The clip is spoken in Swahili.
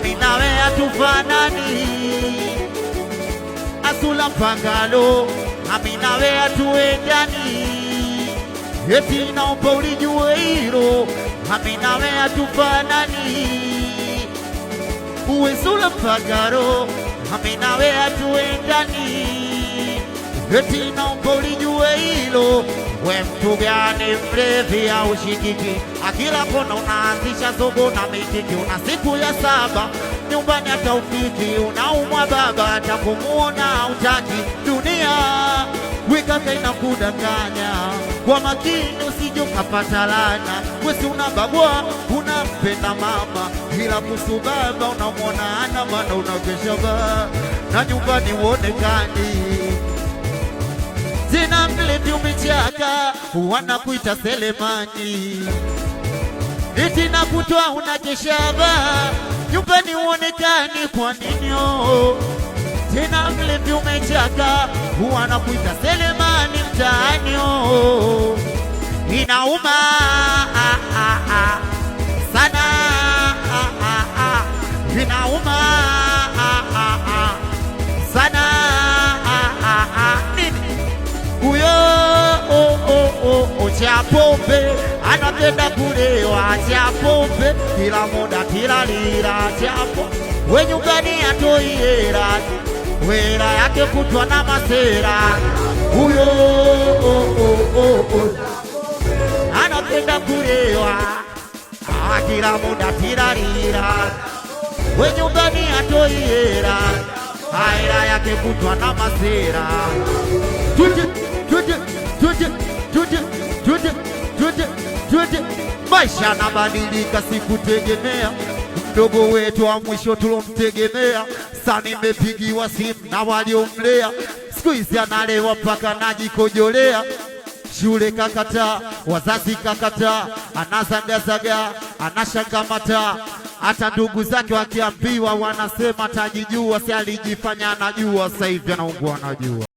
Mimi nawe hatufanani, asula mpangalo, mimi nawe hatuendani, eti naomba ulijue hilo, mimi nawe hatufanani, uwe sula mpangalo, mimi nawe hatuendani, eti naomba ulijue hilo. We mtu gani mlevi au shikiki? Akila kona unaanzisha zogo na mitiki, una siku ya saba nyumbani hata ufiki, unaumwa baba hata kumuona utaki. Dunia wikaka inakudanganya, kwa makini usije ukapata laana. Wesi unabagua, unampenda mama, ila kuhusu baba unamwona ana maana, unakesha baa na nyumbani uonekani tena mlevi umechaka, wanakuita Selemani, eti na kutwa unakeshaba nyumbani uonekani, kwa nini? Oh? Tena mlevi umechaka, wanakuita Selemani mtaani, oh. Inauma ah, ah, ah. Sana ah, ah, ah. Inauma ah, ah, ah. Sana ah, ah, ah. Nini? Huyo oh, oh, oh, oh, cha pombe anapenda kulewa, cha pombe kila muda tilalila, cha pombe we nyumbani atoi hela, wela yake kutwa na masera. Huyo oh, oh, oh, oh. Anapenda kulewa, ah, kila muda tilalila, we nyumbani atoi hela, hela yake kutwa na masera. Tuje, tuje, tuje, tuje, tuje, tuje, tuje. Maisha yanabadilika, sikutegemea mdogo wetu wa mwisho tulomtegemea. Sasa nimepigiwa simu na waliomlea, siku hizi analewa mpaka najikojolea. Shule kakataa, wazazi kakataa, anazagazaga, anashangamata. Hata ndugu zake wakiambiwa wanasema tajijua, si alijifanya anajua, sasa hivi anaungua anajua.